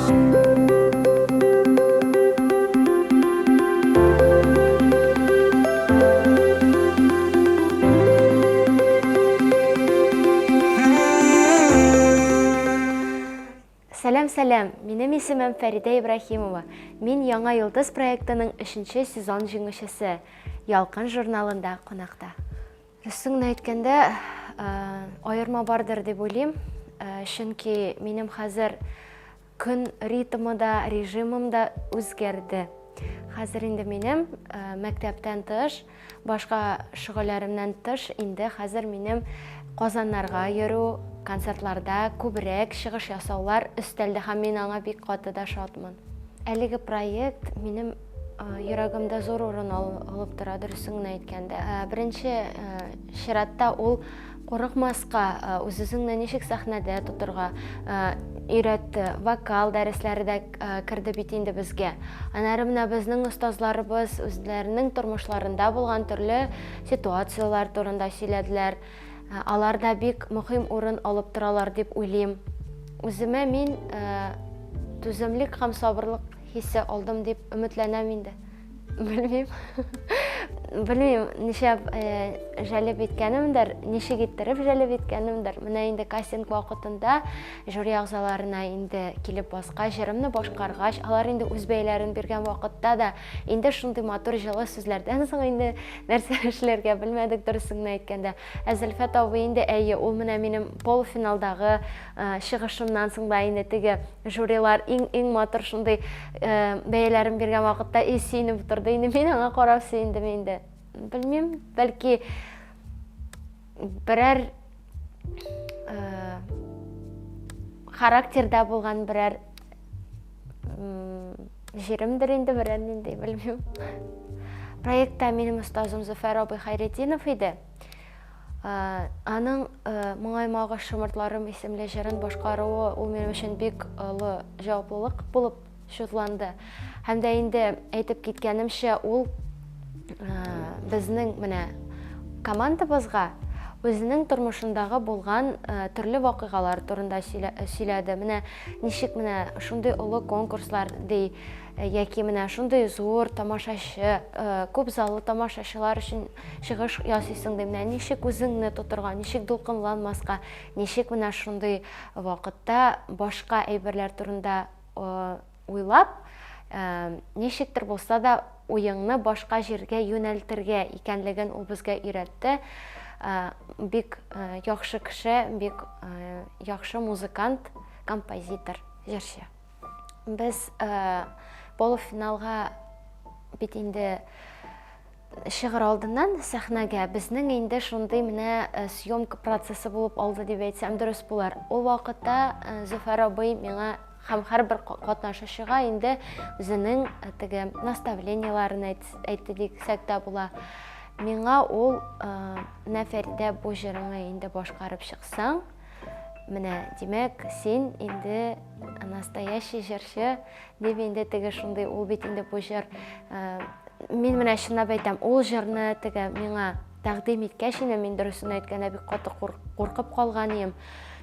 Сәлам, сәлам! Минем исемем Фәридә Ибраһимова. Мин Яңа йолдыз проектының өченче сезон җиңүчесе. Ялкын журналында кунакта. Дөресен генә әйткәндә, аерма бардыр дип уйлыйм. Чөнки минем хәзер көн ритмы да, режимым да үзгәрде. Хәзер инде минем мәктәптән тыш, башка шөгыльләремнән тыш инде хәзер минем Казаннарга йөрү, концертларда күбрәк чыгыш ясаулар өстәлде һәм мин аңа бик каты да шатмын. Әлеге проект минем йөрәгемдә зур урын алып тора, дөресен генә әйткәндә. Беренче чиратта ул курыкмаска, үз-үзеңне ничек сәхнәдә тотырга өйрәтте. Вокал дәресләре дә керде бит инде безгә. Аннары менә безнең остазларыбыз үзләренең тормышларында булган төрле ситуацияләр турында сөйләделәр. Алар да бик мөһим урын алып торалар дип уйлыйм. Үземә мин түземлек һәм сабырлык хисе алдым дип өметләнәм инде. Белмим. Белмим, нишләп э, җәлеп иткәнемдер, ничек иттереп җәлеп иткәнемдер. Менә инде кастинг вакытында жюри әгъзаларына инде килеп баскач, җырымны башкаргач, алар инде үз бәяләрен биргән вакытта да инде шундый матур җылы сүзләрдән соң инде нәрсә эшләргә белмәдек, дөресен генә әйткәндә. Ә Зөлфәт абый инде, әйе, ул менә минем полуфиналдагы э, чыгышымнан соң да инде теге жюрилар иң-иң матур шундый э, бәяләрен биргән вакытта и сөенеп утырды инде. Мин аңа карап сөендем инде. Белмим, бәлки берәр э, характерда булган берәр җиремдер инде, берәр нинди, белмим. Проектта минем остазым Зөфәр абый Хайретдинов иде. Аның Моңаймагыз шомыртларым исемле җырын башкаруы ул минем өчен бик олы җаваплылык булып чутланды. Һәм дә инде әйтеп киткәнемчә, ул безнең менә командабызга үзенең тормышындагы булган төрле вакыйгалар турында сөйләде. Менә ничек менә шундый олы конкурслар ди, яки менә шундый зур тамашачы, күп заллы тамашачылар өчен чыгыш ясыйсың ди. Менә ничек үзеңне тотырга, ничек дулкынланмаска, ничек менә шундый вакытта башка әйберләр турында уйлап, ничектер булса да уеңны башка җиргә юнәлтергә икәнлеген ул безгә өйрәтте. Бик яхшы кеше, бик яхшы музыкант, композитор, җырчы. Без полуфиналга бит инде чыгыр алдыннан сәхнәгә безнең инде шундый менә э, съемка процессы булып алды дип әйтсәм дөрес булыр. Ул вакытта э, Зөфәр абый миңа һәм һәрбер катнашучыга инде үзенең э, теге наставлениеләрен әйтте дисәк тә була. Миңа ул менә Фәридә бу җырыңны инде башкарып чыксаң, менә димәк, син инде настоящий җырчы дип инде теге шундый ул бит инде бу җыр Мин менә чынлап әйтәм, ул җырны теге миңа тәкъдим иткәч инде мин дөресен әйткәндә бик каты куркып калган идем.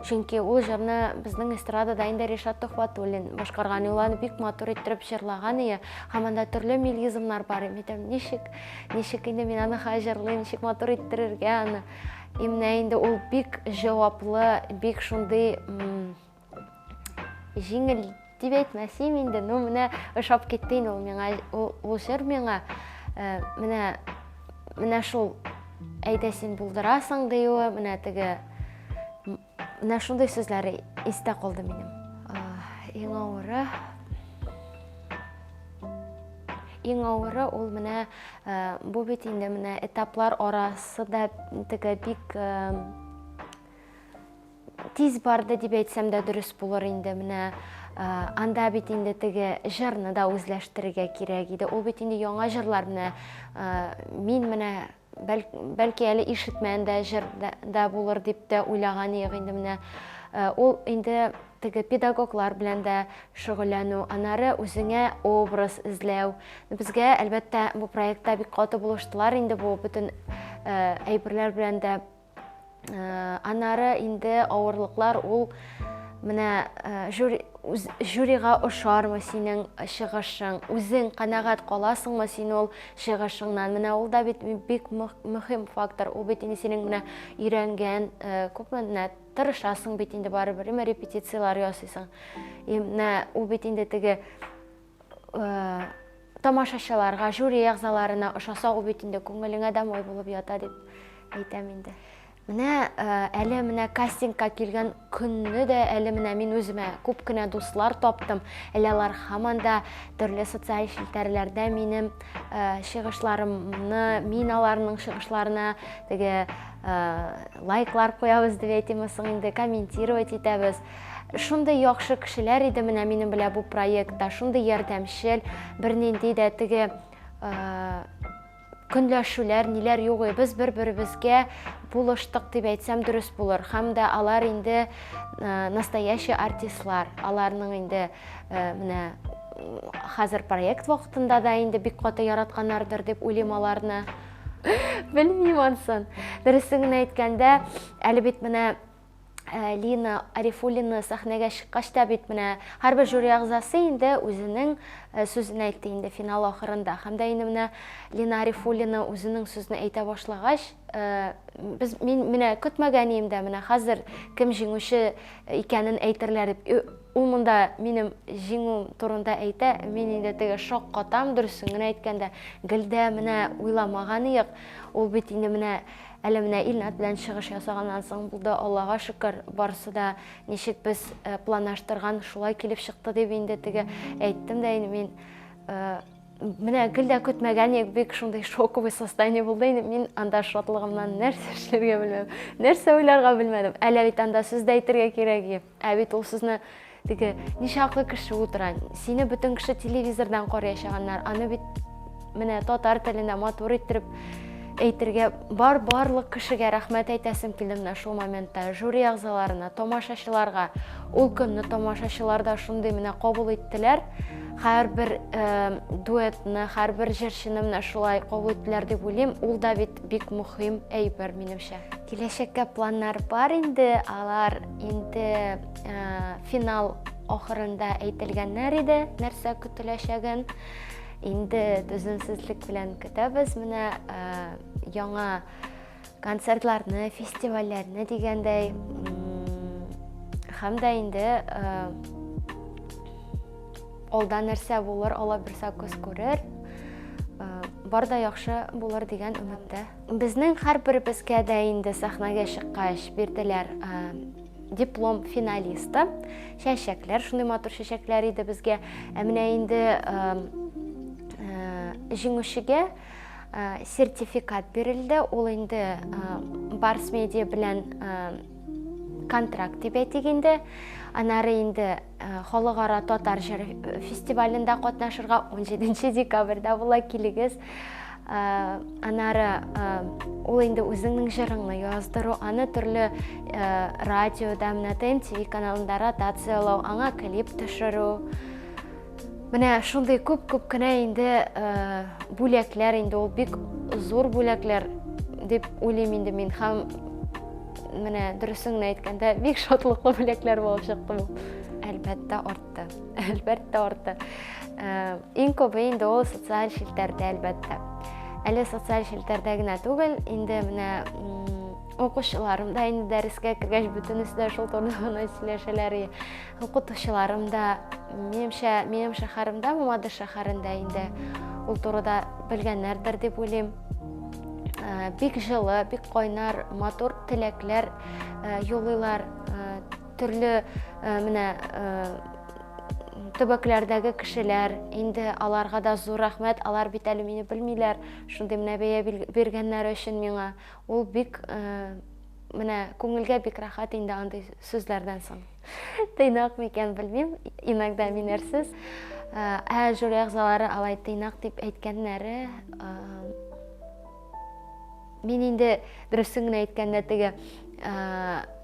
Чөнки ул җырны безнең эстрадада инде Ришат Төхвәтуллин башкарган, ул аны бик матур иттереп җырлаган иде. Һәм анда төрле мелизмнар бар. Мин әйтәм, ничек, ничек инде мин аны хәзер җырлыйм, ничек матур иттерергә аны. И менә инде ул бик җаваплы, бик шундый җиңел дип әйтмәсем инде, ну менә ошап китте инде ул миңа, ул, ул җыр миңа э, менә менә шул әйдә син булдырасың диюе, менә теге менә шундый сүзләре истә калды минем. Иң авыры Иң авыры ул менә э, бу бит инде менә этаплар арасы да теге бик э, Тиз барды дип әйтсәм дә дөрес булыр инде. Менә анда бит инде теге җырны да үзләштерергә кирәк иде. Ул бит инде яңа җырлар менә мин менә бәлки әле ишетмәгән дә җыр да булыр дип тә уйлаган идек инде менә. Ул инде теге педагоглар белән дә шөгыльләнү, аннары үзеңә образ эзләү. Безгә, әлбәттә, бу проектта бик каты булыштылар инде бу бөтен әйберләр белән дә. Э, аннары инде авырлыклар ул Менә жюри, жюрига ошармы синең чыгышың, үзең канәгать каласыңмы син ул чыгышыңнан? Менә ул да бит бик мөһим фактор. Ул бит инде синең менә өйрәнгән, күпме менә тырышасың бит инде барыбер, әмма репетицияләр ясыйсың. И менә ул бит инде теге тамашачыларга, жюри әгъзаларына ошаса, ул бит инде күңелеңә дә май булып ята дип әйтәм инде. Менә әле менә кастингка килгән көнне дә әле менә мин үземә күп кенә дуслар таптым. Әле алар һаман да төрле социаль челтәрләрдә минем чыгышларымны, мин аларның чыгышларына теге лайклар куябыз дип әйтимме соң инде, комментировать итәбез. Шундый яхшы кешеләр иде менә минем белән бу проектта, шундый ярдәмчел, бернинди дә теге көнләшүләр, ниләр юк иде. Без бер-беребезгә булыштык дип әйтсәм дөрес булыр. Һәм дә алар инде настоящий артистлар. Аларның инде менә хәзер проект вакытында да инде бик каты яратканнардыр дип уйлыйм аларны. Белмим ансын. Дөресен генә әйткәндә, әле бит менә Э, Лина Арифуллина сәхнәгә чыккач та бит менә һәрбер жюри әгъзасы инде үзенең э, сүзен әйтте инде финал ахырында. Һәм дә инде менә Лина Арифуллина үзенең сүзен әйтә башлагач, э, без мин менә көтмәгән идем дә, менә хәзер кем җиңүче икәнен әйтерләр дип. Ул монда минем җиңү турында әйтә, мин инде теге шаккатам, дөресен генә әйткәндә, гел дә менә уйламаган идек. Ул бит инде менә Әле менә Илнат белән чыгыш ясаганнан соң булды, Аллага шөкер, барысы да ничек без э, планлаштырган, шулай килеп чыкты дип инде теге әйттем дә инде мин э, менә гел дә көтмәгән идек, бик шундый шоковый состояние булды инде. Мин анда шатлыгымнан нәрсә эшләргә белмәдем, нәрсә уйларга белмәдем. Әле бит анда сүз дә әйтергә кирәк. Ә бит ул сүзне теге ничаклы кеше утыра, сине бөтен кеше телевизордан караячаганнар, аны бит менә татар телендә матур иттереп әйтергә бар барлык кешегә рәхмәт әйтәсем килде менә шул моментта жюри әгъзаларына, тамашачыларга. Ул көнне тамашачылар да шундый менә кабул иттеләр. Һәрбер э, дуэтны, һәрбер җырчыны менә шулай кабул иттеләр дип уйлыйм. Ул да бит бик мөһим әйбер минемчә. Киләчәккә планнар бар инде, алар инде э, финал ахырында әйтелгәннәр иде, нәрсә көтеләчәген. Инде түземсезлек белән көтәбез менә э, яңа концертларны, фестивальләрне дигәндәй. Һәм дә инде э, алда нәрсә булыр, Алла бирсә күз күрер. Бар да яхшы булыр дигән өметтә. Безнең һәрберебезгә дә инде сәхнәгә чыккач бирделәр диплом финалиста. Чәчәкләр, шундый матур чәчәкләр иде безгә. Ә менә инде җиңүчегә сертификат бирелде. Ул инде Барс Медиа белән контракт дип әйтик инде. Аннары инде Халыкара татар җыры фестивалендә катнашырга 17 декабрьдә була, килегез. Аннары ул инде үзеңнең җырыңны яздыру, аны төрле радиода, менә ТМТВ каналында ротацияләү, аңа клип төшерү. Менә шундый күп-күп кенә инде бүләкләр инде ул бик зур бүләкләр дип уйлыйм инде мин һәм менә дөресен генә әйткәндә бик шатлыклы бүләкләр булып чыкты бу. Әлбәттә артты. Әлбәттә артты. Иң күбе инде ул социаль челтәрдә әлбәттә. Әле социаль челтәрдә генә түгел, инде менә укучыларым да инде дәрескә кергәч бөтенесе дә шул турыда гына сөйләшәләр. Укытучыларым да, минемчә, минем шәһәремдә, Мамадыш шәһәрендә инде ул турыда белгәннәрдер дип уйлыйм. Э, бик җылы, бик кайнар, матур теләкләр э, юллыйлар. Э, төрле менә төбәкләрдәге кешеләр, инде аларга да зур рәхмәт, алар бит әле мине белмиләр, шундый менә бәя биргәннәре өчен миңа. Ул бик менә күңелгә бик рәхәт инде андый сүзләрдән соң. Тыйнак микән, белмим, иногда мин әрсез. Ә жюри әгъзалары алай тыйнак дип әйткәннәре, мин инде дөресен генә әйткәндә теге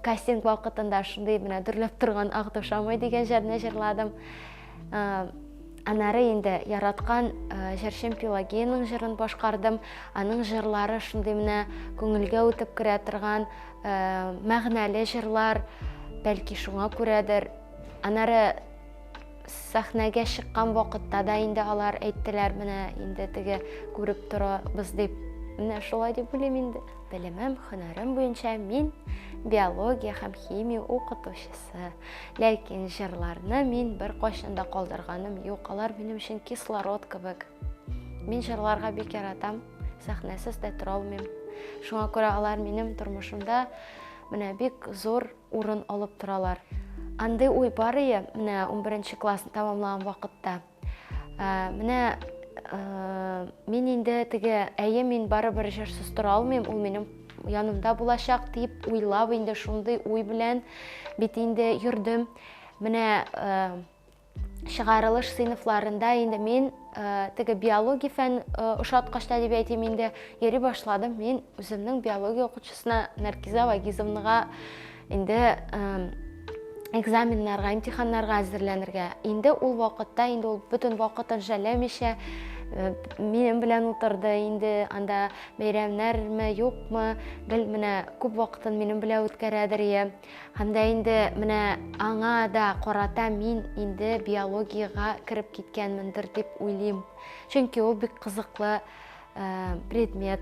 кастинг вакытында шундый менә дөрләп торган Ак дошамый дигән җырны җырладым. Аннары инде яраткан җырчым Пелагеяның җырын башкардым. Аның җырлары шундый менә күңелгә үтеп керә торган мәгънәле җырлар. Бәлки шуңа күрәдер. Аннары сәхнәгә чыккан вакытта да инде алар әйттеләр, менә инде теге күреп торабыз дип. Менә шулай дип уйлыйм инде. Белемем, һөнәрем буенча мин биология һәм химия укытучысы. Ләкин җырларны мин беркайчан да калдырганым юк. Алар минем өчен кислород кебек. Мин җырларга бик яратам, сәхнәсез дә тора алмыйм. Шуңа күрә алар минем тормышымда менә бик зур урын алып торалар. Андый уй бар ие, менә 11 классны тәмамлаган вакытта. Ә, менә ә, мин инде теге, әйе, мин барыбер җырсыз тора алмыйм, ул минем янымда булачак дип уйлап инде шундый уй белән бит инде йөрдем. Менә ә, чыгарылыш сыйныфларында инде мин э, теге биология фән э, ошаткач та дип әйтим инде йөри башладым мин үземнең биология укытучысына Нәркиза Вагизовнага инде э, экзаменнарга имтиханнарга әзерләнергә инде ул вакытта инде ул бөтен вакытын жәлләмичә минем белән утырды инде анда бәйрәмнәрме юкмы гел менә күп вакытын минем белән үткәрәдер ие Һәм дә инде менә аңа да карата мин инде биологиягә кереп киткәнмендер дип уйлыйм. Чөнки ул бик кызыклы э, предмет.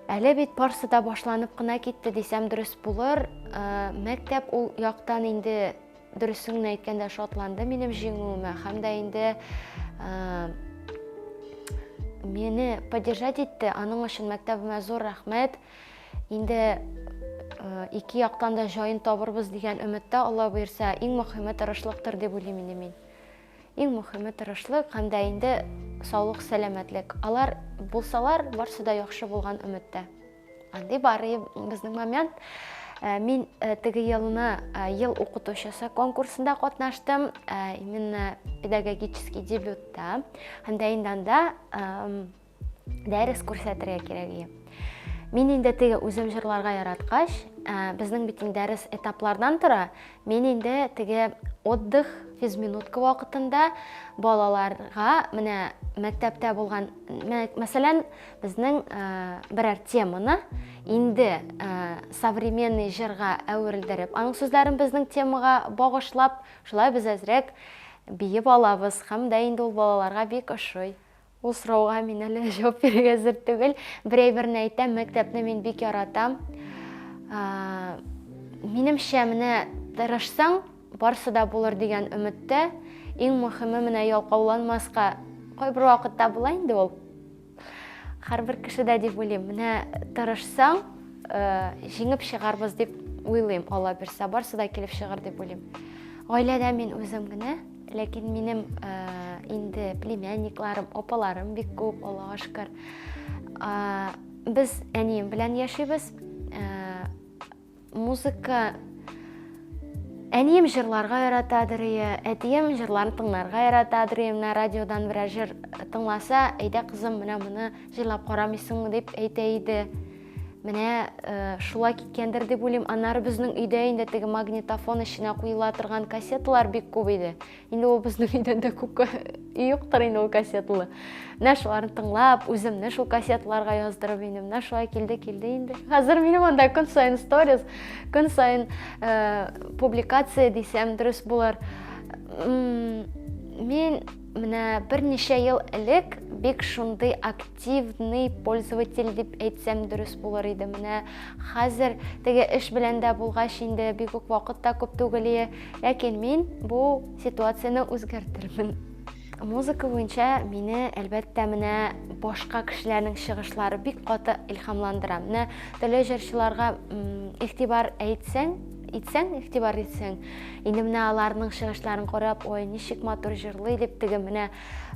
Әле бит барсы да башланып кына китте дисәм дөрес булыр. Э, мәктәп ул яктан инде дөресен генә әйткәндә шатланды минем җиңүемә һәм дә инде э, мине поддержать итте. Аның өчен мәктәбемә зур рәхмәт. Инде ике яктан да җаен табырбыз дигән өметтә, Алла боерса, иң мөхиме тырышлыктыр дип уйлыйм инде мин. Иң мөхиме тырышлык һәм дә инде саулык, сәламәтлек. Алар булсалар, барсы да яхшы булган өметтә. Андый бар безнең момент. Мин теге елны ел укытучысы конкурсында катнаштым, именно педагогический дебютта. Һәм дә инде анда дәрес күрсәтергә кирәк иде. Мин инде теге үзем җырларга яраткач, ә, безнең бит инде дәрес этаплардан тора. Мин инде теге отдых, физминутка вакытында балаларга менә мәктәптә булган, мәсәлән, безнең ә, берәр теманы инде ә, современный җырга әверелдереп, аның сүзләрен безнең темага багышлап, шулай без әзрәк биеп алабыз һәм дә инде ул балаларга бик ошый. Ул сорауга мин әле җавап бирергә әзер түгел. Бер әйберне әйтәм, мәктәпне мин бик яратам. Минемчә, менә тырышсаң, барсы да булыр дигән өметтә. Иң мөхиме менә ялкауланмаска. Кайбер вакытта була инде ул. Һәрбер кешедә дип уйлыйм. Менә тырышсаң, җиңеп чыгарбыз дип уйлыйм. Алла бирсә, барсы да килеп чыгар дип уйлыйм. Гаиләдә мин үзем генә. Ләкин минем инде племянникларым, апаларым бик күп, Аллага шөкер. Без әнием белән яшибез. Музыка Әнием җырларга яратадыр, әтием җырларын тыңларга яратадыр. Менә радиодан берәр җыр тыңласа, әйдә кызым, менә моны җырлап карамыйсыңмы дип әйтә иде. Менә э, шулай киткәндер дип уйлыйм. Аннары безнең өйдә инде теге магнитофон эченә куела торган кассеталар бик күп иде. Инде ул безнең өйдән дә күп юктыр инде ул кассеталы. Менә шуларны тыңлап, үземне шул кассеталарга яздырып инде. Менә шулай килде, килде инде. Хәзер минем анда көн саен сторис, көн саен э, публикация дисәм дөрес булыр. Мин менә берничә ел элек бик шундый активный пользователь дип әйтсәм дөрес булыр иде. Менә хәзер теге эш белән дә булгач инде бик үк вакыт та күп түгел ие. Ләкин мин бу ситуацияне үзгәртермен. Музыка буенча мине, әлбәттә, менә башка кешеләрнең чыгышлары бик каты илһамландыра. Менә төрле җырчыларга игътибар әйтсәң, итсәң, игътибар итсәң, инде менә аларның чыгышларын карап, ой, ничек матур җырлый дип, теге менә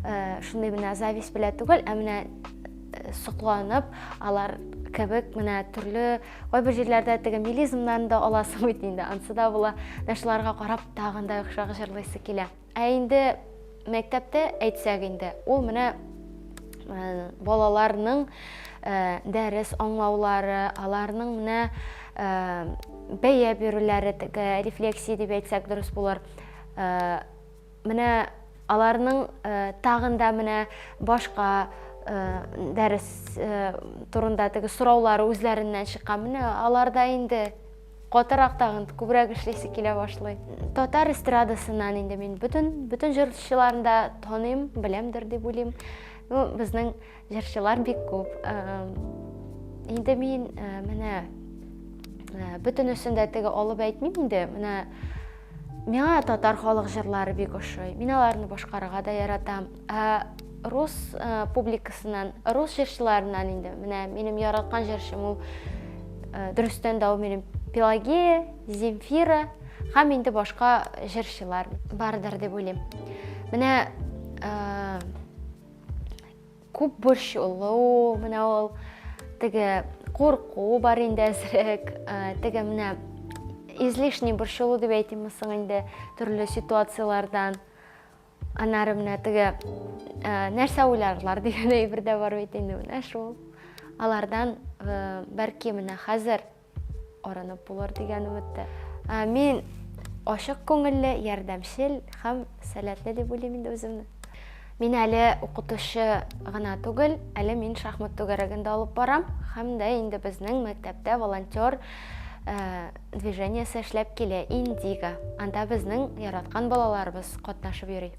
Э, шундый менә зависть белән түгел, ә менә э, сокланып, алар кебек менә төрле кайбер җирләрдә теге мелизмнарны да аласың бит инде, ансы да була. Менә шуларга карап тагын да яхшырак җырлыйсы килә. Ә инде мәктәптә әйтсәк инде, ул менә э, балаларның дәрес аңлаулары, аларның менә бәя бирүләре, теге рефлексия дип әйтсәк дөрес булыр. Менә аларның тагын да менә башка дәрес турында теге сораулары үзләреннән чыккан. Менә аларда инде Катырак тагын күбрәк эшлисе килә башлый. Татар эстрадасыннан инде мин бөтен бөтен җырчыларны да таныйм, беләмдер дип уйлыйм. Ну, безнең җырчылар бик күп. Инде мин менә бөтенесен дә теге алып әйтмим инде. Менә миңа татар халык җырлары бик ошый. Мин аларны башкарырга да яратам. Ә рус э, публикасыннан, рус җырчыларыннан инде. Менә минем яраткан җырчым ул э, дөрестән дә ул минем Пелагея, Земфира һәм инде башка җырчылар бардыр дип уйлыйм. Менә э, күп борчылу, менә ул теге курку бар инде әзрәк, теге менә излишний борчылу дип әйтимме соң инде төрле ситуацияләрдән. Аннары менә теге нәрсә уйларлар дигән әйбер дә бар бит инде менә шул. Алардан бәлки менә хәзер арынып булыр дигән өметтә. Мин ачык күңелле, ярдәмчел һәм сәләтле дип уйлыйм инде үземне. Мин әле укытучы гына түгел, әле мин шахмат түгәрәген дә алып барам һәм дә инде безнең мәктәптә волонтер движениесе эшләп килә, Индиго. Анда безнең яраткан балаларыбыз катнашып йөри.